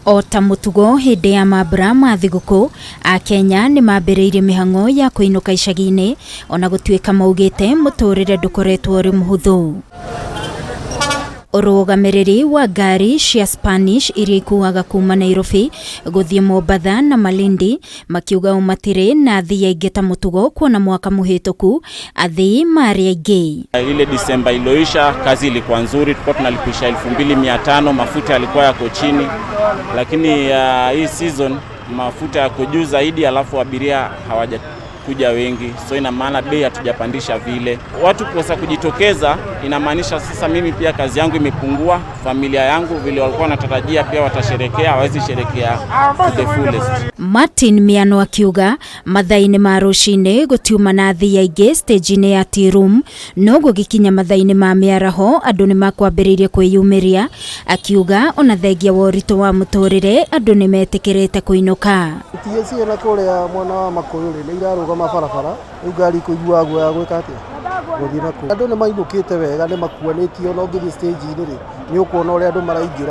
O ta mũtugo hĩndĩ ya mambura ma thigũkũ, Akenya nĩ mambĩrĩirie mĩhang'o ya kũinũka icagi-inĩ ona gũtuĩka maugĩte mũtũrĩre ndũkoretwo ũrĩ mũhũthũ. Ũrũgamĩrĩri wa ngari cia Spanish iria ikuaga kuma Nairobi gũthiĩ Mombatha na Malindi makiuga o matirĩ na athii aingĩ ta mũtugo kuona mwaka mũhĩtũku athii marĩ aingĩ. Ile Disemba iliyoisha kazi ilikuwa nzuri, tulikuwa tunalipisha 2500, mafuta yalikuwa yako chini, lakini hii season mafuta yako juu zaidi, alafu abiria hawajakuja wengi, so ina maana bei hatujapandisha vile. Watu kukosa kujitokeza inamaanisha sasa mimi pia kazi yangu imepungua, familia yangu vile walikuwa wanatarajia pia watasherekea, hawezi sherekea to the fullest. Martin Miano akiuga mathaa-inĩ ma rũcinĩ gũtiuma na athii aingĩ stage-inĩ ya tea room, no gũgĩkinya mathaa-inĩ ma mĩaraho andũ nĩ makwambĩrĩirie kwĩyumĩria. Akiuga ona thengia wa ũritũ wa mũtũrĩre andũ nĩ metĩkĩrĩte kũinũka. TSC na kũrĩa mwena wa Makũyũ rĩ, nĩ irarũgama barabara, rĩu ngari kũigua guoya gwĩka atĩa, gũthiĩ na kũu. Andũ nĩ mainũkĩte wega, nĩ makuanĩtio, na ũngĩthiĩ stage-inĩ rĩ, nĩ ũkuona ũrĩa andũ maraingĩra.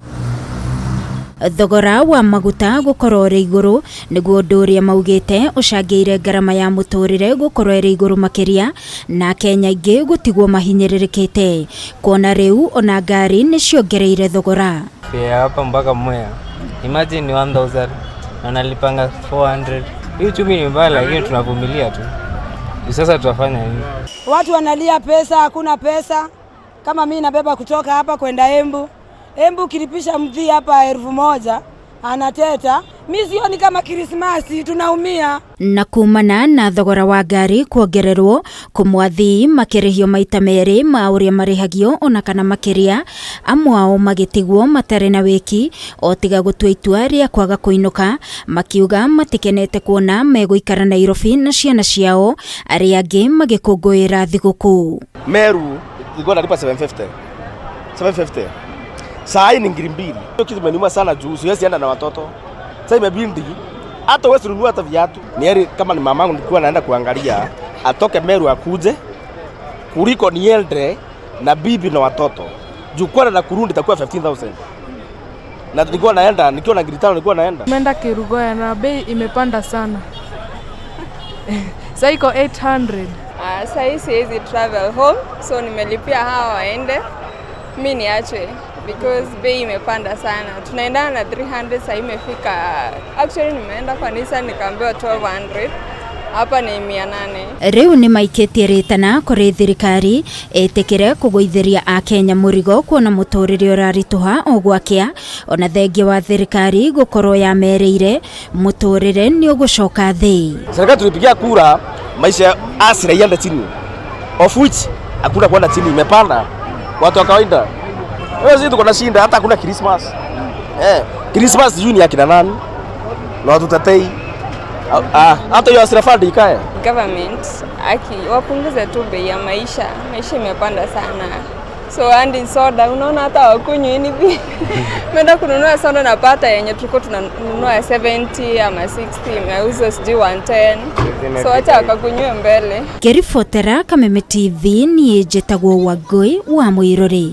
Thogora wa maguta gũkorwo ũrĩ igũrũ nĩguo ũndũ ũrĩa maugĩte ũcangĩire ngarama ya mũtũrĩre gũkorwo ĩrĩ igũrũ makĩria, na Kenya aingĩ gũtigwo mahinyĩrĩrĩkĩte kuona rĩu ona ngari nĩ ciongereire thogora. Fare ya hapa mpaka Mwea, imagine ni 1000 na nalipanga 400. Hii uchumi ni mbaya, lakini tunavumilia tu. Sasa tutafanya nini? Watu wanalia pesa, hakuna pesa. Kama mimi nabeba kutoka hapa kwenda Embu, Embu ukilipisha mdhi hapa 1000 anateta. Mi sioni kama Krismasi, tunaumia. Na kumana na thogora wa ngari kuongererwo kũmwe athii makĩrĩhio maita merĩ ma ũrĩa marĩhagio ona kana makĩria, amwe ao magĩtigwo matarĩ na wĩki o tiga gũtua itua rĩa kwaga kũinũka, makiuga matikenete kuona megũikara Nairobi na ciana ciao, arĩa angĩ magĩkũngũĩra thigũkũ. Meru ilikuwa nalipa 750. 750. Saa hii ni 2000. Hiyo kitu imeniuma sana juu siwezi enda na watoto. Sasa imebidi hata wewe ununua hata viatu. Ni heri kama ni mamangu nilikuwa naenda kuangalia atoke Meru akuje kuliko niende na bibi na watoto. Juu kwenda na kurudi itakuwa 15,000. Na nilikuwa naenda nikiwa na 5,000 nilikuwa naenda. Nimeenda Kerugoya na bei imepanda sana. Sasa iko 800. Sasa hii siwezi travel home, so nimelipia hawa waende, mi niachwe because bei imepanda sana. Tunaendana na 300, sasa imefika. Actually nimeenda kwa Nissan nikaambiwa 1200, hapa ni 800. Rĩu nĩ maikĩtie rĩtana kũrĩ thirikari ĩtĩkĩre kũgũithĩria Akenya mũrigo kuona mũtũrĩre ũraritũha o gwakĩa, ona thengia wa thirikari gũkorwo yamerĩire mũtũrĩre nĩ ũgũcoka thĩ. Serikali tulipigia kura maisha ya hustler iende chini. Of which hakuna kwenda chini, imepanda. Watu wa kawaida. Wewe sisi tuko na shinda hata hakuna Christmas. Christmas sijui ni ya kina nani? Na watu tetei. Hata hiyo hustler fund ikae. Government aki wapunguze tu bei ya maisha. Maisha imepanda sana. So hadi soda unaona hata wakunywi hivi. Nimeenda kununua soda napata yenye tulikuwa tunanunua 70 ama 60 imeuzwa sijui 110. So acha wakakunywe mbele. Ngĩribotera Kameme TV niĩ njĩtagwo Wangũi wa Mũirũrĩ.